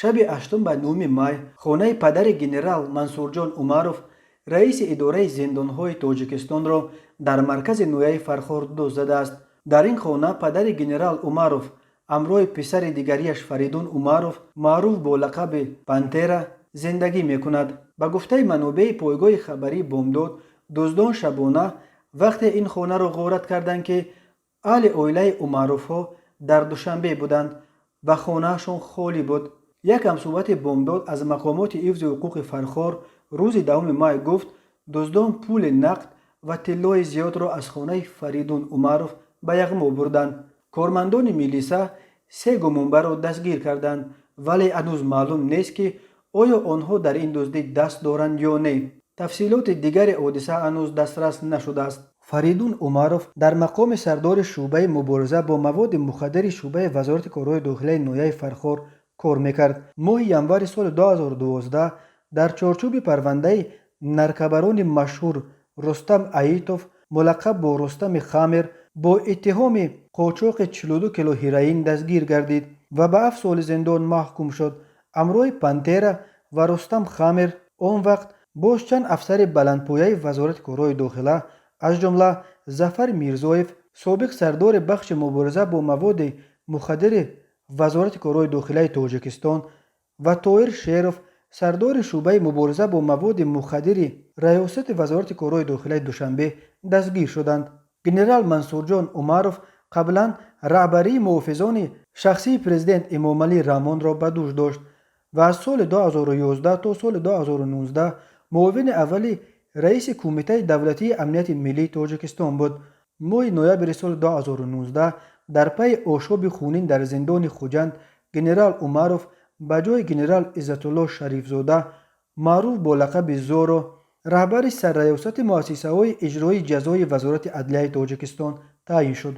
Шаби 8 ба 9 май хонаи падари генерал Мансурҷон Умаров, раиси идораи зиндонҳои Тоҷикистонро дар маркази ноҳияи Фархор дузд задааст. Дар ин хона падари генерал Умаров ҳамроҳи писари дигарияш Фаридун Умаров, маъруф бо лақаби Пантера, зиндагӣ мекунад. Ба гуфтаи манобеи пойгоҳи хабарии Бомдод, дуздон шабона вақте ин хонаро ғорат карданд, ки аҳли оилаи Умаровҳо дар Душанбе буданд ва хонаашон холӣ буд. Як ҳамсӯҳбати Бомдод аз мақомоти ҳифзи ҳуқуқи Фархор рӯзи 10 май гуфт, дуздон пули нақд ва тиллои зиёдро аз хонаи Фаридун Умаров ба яғмо бурданд. Кормандони милиса се гумонбарро дастгир карданд, вале ҳанӯз маълум нест, ки оё онҳо дар ин дуздӣ даст доранд ё не. Тафсилоти дигари ҳодиса ҳанӯз дастрас нашудааст. Фаридун Умаров дар мақоми сардори шӯъбаи мубориза бо маводи мухаддири шӯъбаи Вазорати корҳои дохилаи ноҳияи Фархор кор мекард. Моҳи январи соли 2012 дар чорчӯби парвандаи наркобарони машҳур Рустам Аитов, мулаққаб бо Рустами Хамер, бо иттиҳоми қочоқи 42 кило ҳероин дастгир гардид ва ба 7 соли зиндон маҳкум шуд. Ҳамроҳи Пантера ва Рустам Хамер он вақт боз чанд афсари баландпояи Вазорати корҳои дохила, аз ҷумла Зафар Мирзоев, собиқ сардори бахши мубориза бо маводи мухаддири Вазорати корҳои дохилаи Тоҷикистон, ва Тоҳир Шеров, сардори шӯъбаи мубориза бо маводи мухаддири Раёсати Вазорати корҳои дохилаи Душанбе, дастгир шуданд. Генерал Мансурҷон Умаров қаблан раҳбарии муҳофизони шахсии президент Эмомалӣ Раҳмонро ба дӯш дошт ва аз соли 2011 то соли 2019 муовини аввали раиси Кумитаи давлатии амнияти миллии Тоҷикистон буд. Моҳи ноябри соли 2019 дар пайи ошӯби хунин дар зиндони Хуҷанд генерал Умаров ба ҷои генерал Иззатулло Шарифзода, маъруф бо лақаби Зоро, раҳбари Сарраёсати муассисаҳои иҷроии ҷазои Вазорати адлияи Тоҷикистон таъин шуд.